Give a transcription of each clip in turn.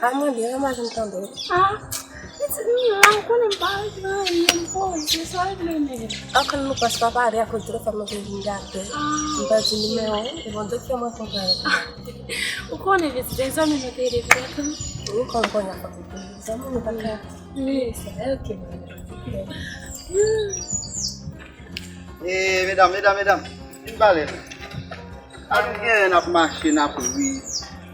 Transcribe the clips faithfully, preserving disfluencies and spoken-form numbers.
A mwen byen, mwen pa janm tande. Ah, pitit m la, ou konnen m pa regle anyen, m poze, sa regle men. Ankan nou pas pa pale akoz telefòn mwen te vin gate. Ah. M pèdi nimewo, e bon, doktè mwen konprann. Ou konnen, pitit, e zanmi nou te rele pou mwen. Ou konn konnen fòk ou te zanmi nou pa ka. Wi, se ok. Eh, medam, medam, medam, vin pale. Sa nou genyen, n ap mache, n ap ri,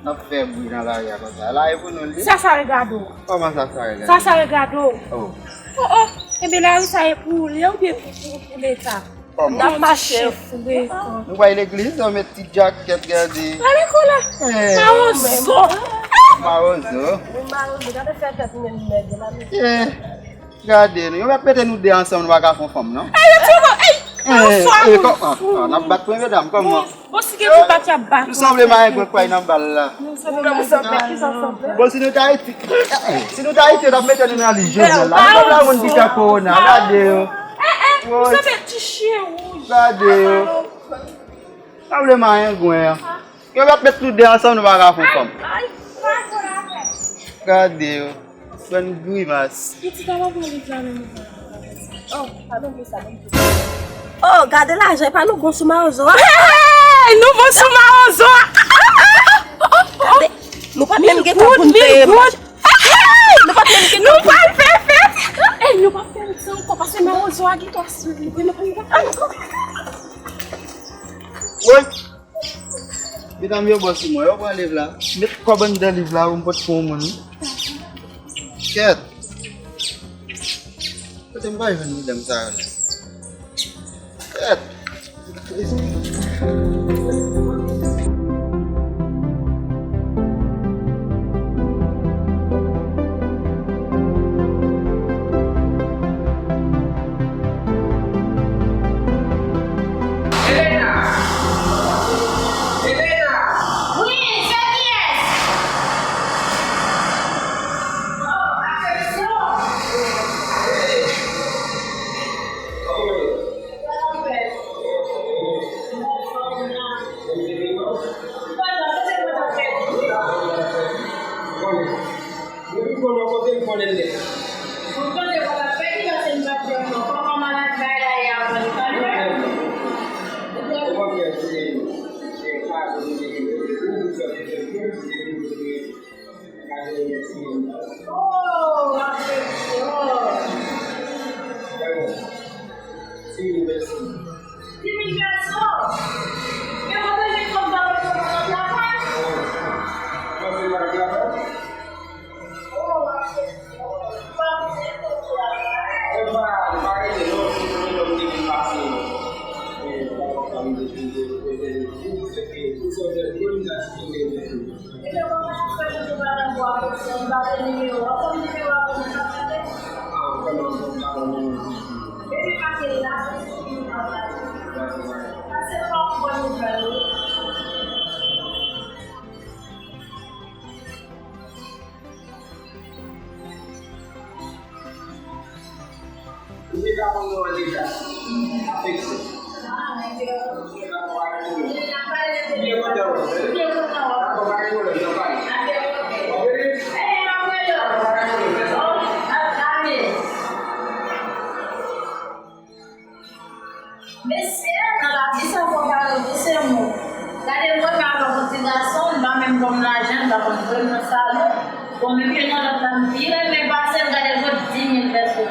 n ap fè bri nan lari a konsa. Lari pou nou li. Sa, sa regade w. Kòman sa, sa regade? Sa, sa regade w. Oh. Oh, oh. Enben, lari sa e pou ou li oubyen pou, pou, pou Leta? Kòman? N ap mache frekan. Nou pral legliz, nou met ti djakèt, gade. Gade kola. Eh. Mawozo. Mawozo. Wi, mawozo. Gade fè tèt ou menm nèg la. Eh. Gade nou, yo mèt mete nou de ansanm, nou pa ka fè yon fanm, non? Ey, yo tchouko, ey! Bonswa, eh, bonswa. Kòman? Ah, n ap bat premye dam, kòman? Bon, si gen pou bat, y ap bat. Nou sanble marengwen k pral nan bal la. Nou sanble marengwen. Bon, si nou t Ayiti, si nou t Ayiti, yo t ap mete nou nan lis Jovenel la. Menm la, moun ki fè kowona, gade yo. Eh, eh, nou sanble ti chen wouj. Gade yo. Sanble marengwen an. Yo mèt met nou de ansanm, nou pa ka fè yon fanm. Ay, ay, pa jwe avè m. Gade yo. Bann grimas. Pitit, a pa pran liv la menm. Oh, pa lonbri sa, menm. Oh, gade lajan, pa nou bon sou mawozo a. Hey, nou bon sou mawozo a. Gade, nou pa menm gen tan pou n peye. Nou pa menm gen tan. Nou pral fè fèt. Ey, nou pa fè fèt sa ankò, paske mawozo a gen twa sou li. Wi, nou pa, nou pa. Woy! Medam yo bò sou mwen, yo pran liv la. Met kòb anndan liv la pou m pot pou yon moun. Kèt! Kote m pral jwenn medam sa yo la? Kèt! Elena! Elena! Wi, se kiyès? Oh, atensyon! Depi konnen w kote m konnen l nèt. Ou konnen w ap pèdi paske m pa t janm nan kòman malad bay la ye avan li pa jwe. Ou konn fè sou li. Se pa sou li. Oh, aksepte. Di mil pèsòn. Di mil pèsòn? Yo pa bezwen kòb ba yo pou yo travay? Yo pa bezwen travay? Oh, aksepte. Yo pa bezwen travay. Yo pa, yo pa rete non, se pou yo di mil pase. Ou te ka konn nou an deja. Afekte. Byen kontan wè. Dakò, pa gen pwoblèm, n ap pale. Ok? Dakò, pa gen pwoblèm. Mesye, nan lavi sa fò w pale pou se moun. Gade mwen, m pa pran pou ti gason, m pa menm konn lajan, m pa konn jwe nan salon. Bon, menm ke nan lòt la, m pi renmen pase l, gade l kot di mil pèso.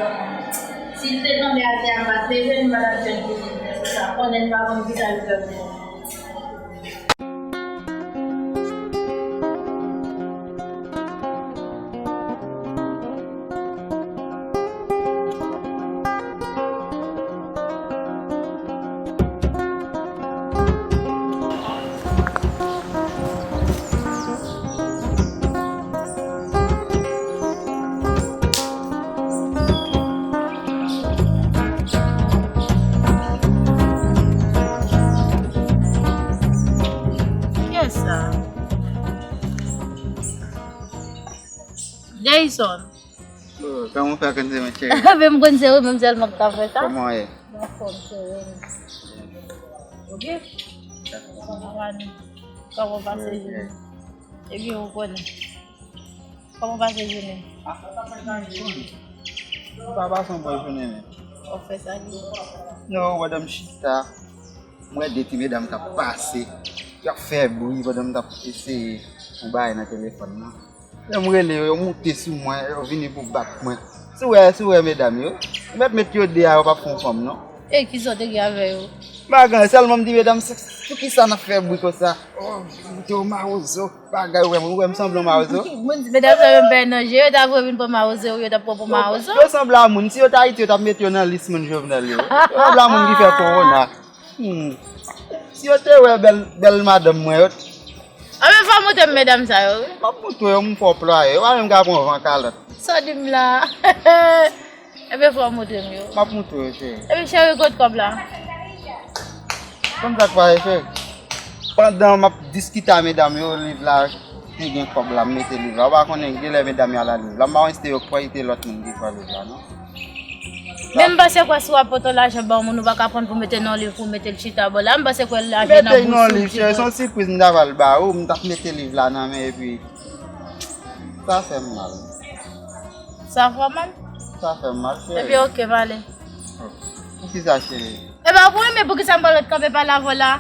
Si l te tonbe atè a, m pa t leve, m pa t ap jwenn di mil pèso sa. Konnen m pa konn kisa l fè pou mwen. Kiyès sa? Jayson. Oh, kòman w fè konn se mwen, cheri? Ebyen, m konn se ou menm sèlman k ta fè sa. Kòman w ye? M anfòm, cheri. Ok? Kòman w pase jounen? Ebyen, ou konnen. Kòman w pase jounen? Ah, sa pa fè sa, jounen. Ou pa pase yon bon jounen menm. Ou fè sa ki. Non, madanm chita. M wè de ti medam k ap pase. Y ap fè bri pandan m t ap eseye yon bagay nan telefòn nan. Lè m rele yo, yo moute sou mwen, yo vini pou bat mwen. Si w wè, si w wè medam yo, yo mèt met yo de a, yo p ap fè yon fanm non. E kisa w te gen avè yo? M pa gen anyen, sèlman m di medam, se, poukisa n ap fè bri konsa? Oh, moute yo mawozo, bagay, ou wè m, ou wè m sanble yon mawozo? Moun, medam sa yo menm pa nan je, yo ta voye vin pran mawozo, yo t ap pran pou mawozo. Yo sanble a moun, si yo t Ayiti, yo t ap mete yo nan lis moun Jovenel yo. Yo sanble a moun ki fè kowona. Hmm. Si yo te wè bèl, bèl madanm mwen yo. Anben fò w montre m medam sa yo wi. M ap montre w yo, m fè w plwaye. Yo pa menm ka pran van kalòt. Sa w di m la. Enben fò w montre m yo. M ap montre w yo, cheri. Epi cheri, kot kòb la? Konn sa k pase, cheri? Pandan m ap diskite a medam yo, liv la te gen kòb la, m mete liv la. Ou pa konnen, genlè medam yo al a liv la. M pa konnen si te yo k pran, si te lòt moun ki pran liv la, non. Men m panse kwè si w ap pote yon lajan ba yon moun, ou pa ka pran pou mete nan liv, pou mete l chita bò la. M panse kwè lajan nan bous ou. Mete l nan liv, cheri, se yon sipriz m ta pral ba ou, m t ap mete liv la nan men, epi sa fè m mal. Sa fè w mal? Sa fè m mal, cheri. Epi oke, m ale. Poukisa, cheri? Epa, ou renmen poukisa m pral ret kanpe pale avè w la?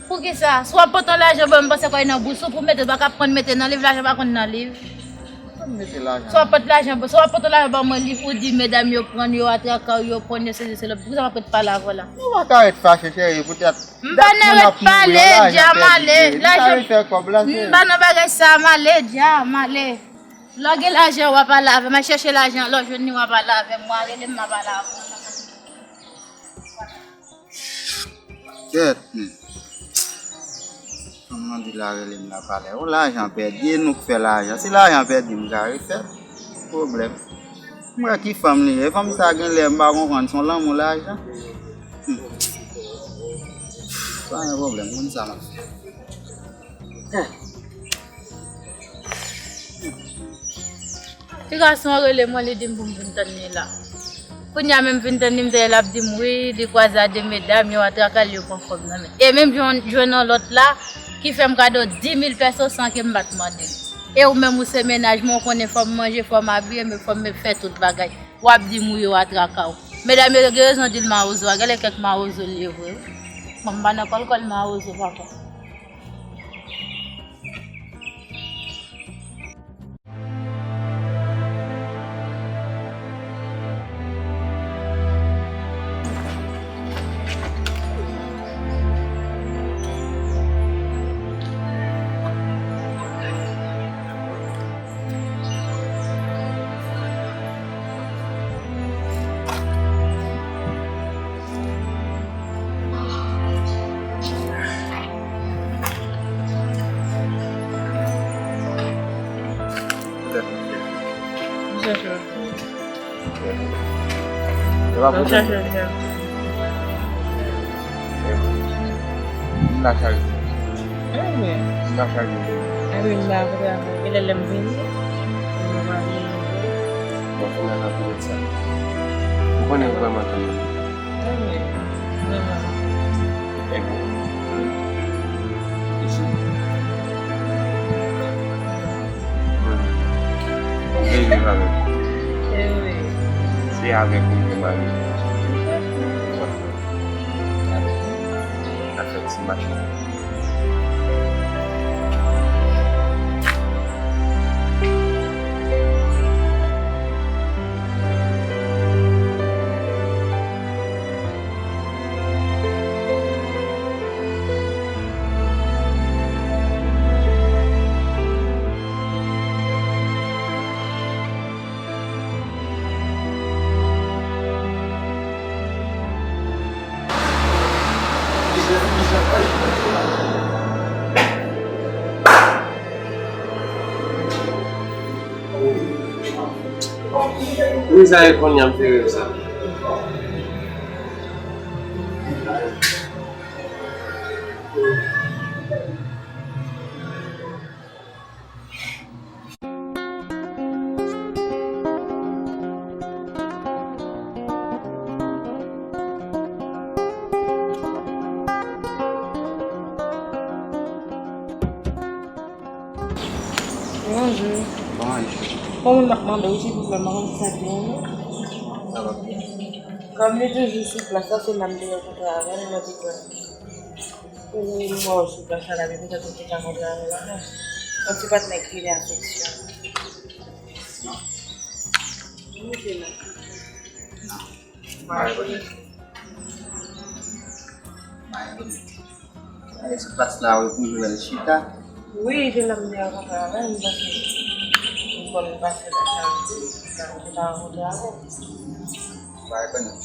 Poukisa? Si w ap pote yon lajan ban m, m panse kwè nan bous ou pou mete l, pa ka pran mete nan liv, lajan pa konn nan liv. Konn mete lajan. Si w ap pote lajan, si w ap pote lajan ban mwen, liv ou di medam yo pran, yo atraka w, yo pran, yo sezi, se lòt. Poukisa m ap ret pale avè w la? Ou pa ka ret fache, cheri, poutèt dat moun ap mouri, lajan pèdi, cheri. M pa nan bagay sa, m ale dja, m ale. Lè w gen lajan, w a pale avè m. Al chèche lajan, lè w jwenn li, w a pale avè m. W a rele m, m a pale avè w. Kèt, men. Kòman di la rele m la pale? Yon lajan pèdi, e nou k fè lajan. Si lajan pèdi, m ka refè l. Pwoblèm. M wè ki fanm li ye. Fanm sa genlè, m pa konprann, se yon lanmou lajan. Hmm. Pa gen pwoblèm, konn sa m ap fè. Ti gason an rele mwen, li di m pou m vin tann li la. Kounye a menm m vin tann li, m tande l ap di m wi, li kwaze a de medam, yo atraka l, yo pran kòb nan men. E menm jwenn, jwenn yon lòt la, ki fè m kado dis mil pèso san ke m pa t mande l. E ou menm ou se mennaj mwen, ou konnen fò m manje, fò m abiye, men fò m fè tout bagay. W ap di m wi, yo atraka w. Medam yo gen rezon di l mawozo a, genlè kèk mawozo l ye vre wi. Bon, m pa nan kòlkòl mawozo papa. M la chaje. Enben. M la chaje. Enben, m la kote a. Genlè lè m vini. M va vini. Bon, fè nan kote sa. Ou konnen m vrèman tande. Enben, vrèman. Enben. Isi. Ou vle viv avèk mwen? Wi. Se avèk ou m vle marye. Bon, n a fè ti machin. Wi, sa e kounye a m fè rèv sa. Bonjou. Kòman? Yon moun m ap mande w silvouplè, m pa konn ki sa k gen non. Sa va byen. Kòm li toujou sou plas la, se la m te rankontre avè l, mwen te kwè. Ou mò sou plas la, la, men petèt ou te ka rankontre avè l avan. Yon ti patnè ki rele afeksyon. Non. Li te la. Non. M pa rekonèt. M pa rekonèt. Alè sou plas la, wi, pou jwe l chita. Wi, se la m te rankontre avè l, m panse m konn pase nan sa, m te ka rankontre avè l. M pa rekonèt.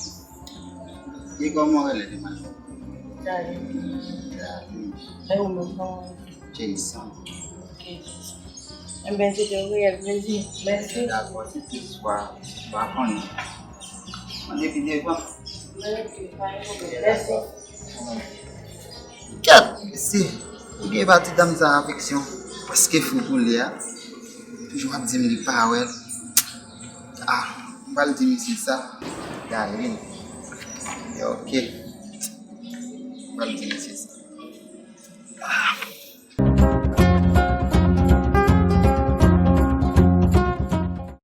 E kòman w rele demen? Dali. Dali. E ou menm, kòman w rele? Jason. Ok, Jason. Enben, se te yon reyèl plezi. Mèsi. Dakò, se te swa, m pa konnen. Mande pi devan. Mèsi. Kèt, mesye, ou gen pa ti dam sa afeksyon. Prèske fou pou li a. Toujou ap di m li pa wè l. Ah, m pral di misye sa. Darlene. Ok. M pral di misye sa.